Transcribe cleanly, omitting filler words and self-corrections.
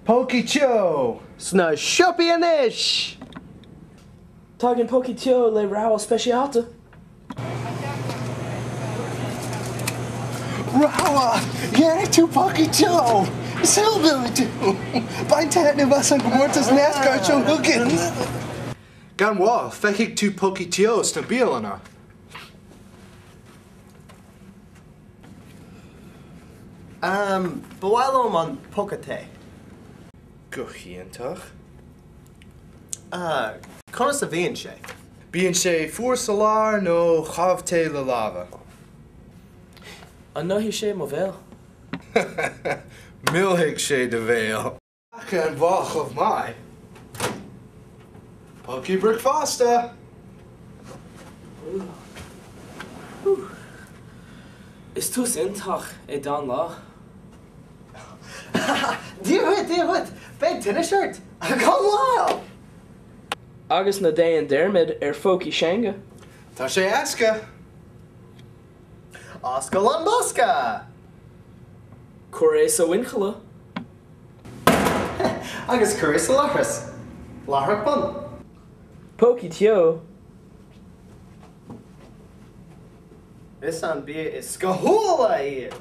Pócaí Teo! Sna siopaí anois! Tagann Pócaí Teo le rogha speisialta. Rogha! Dhéanfaidh tú Pócaí Teo! Is hillbilly tú! Bain taitneamh as an gcomórtas NASCAR seo chugainn! Gan mhoill, feicfidh tú Pócaí Teo sna bialanna. Ba mhaith liom an póca tae. Go hiontach. Conas a bhíonn sé? Bíonn sé fuar sa lár nó chomh te le lámha. An ndófaidh sé mo bhéal? Millfidh sé do bhéal. Gan mhoill chomh maith. Pócaí bricfeasta! Is tús iontach é don lá. Dia dhuit, Dia dhuit! Beidh tinneas ort! Gan mhoill! Agus ná déan dearmad ar phócaí seanga. Tá sé éasca! Oscail an bosca! Cuir é sa mhuinchille. Agus cuir é sa leithreas. Láithreach bonn. Pócaí Teo. Is an bia is scothúla iad!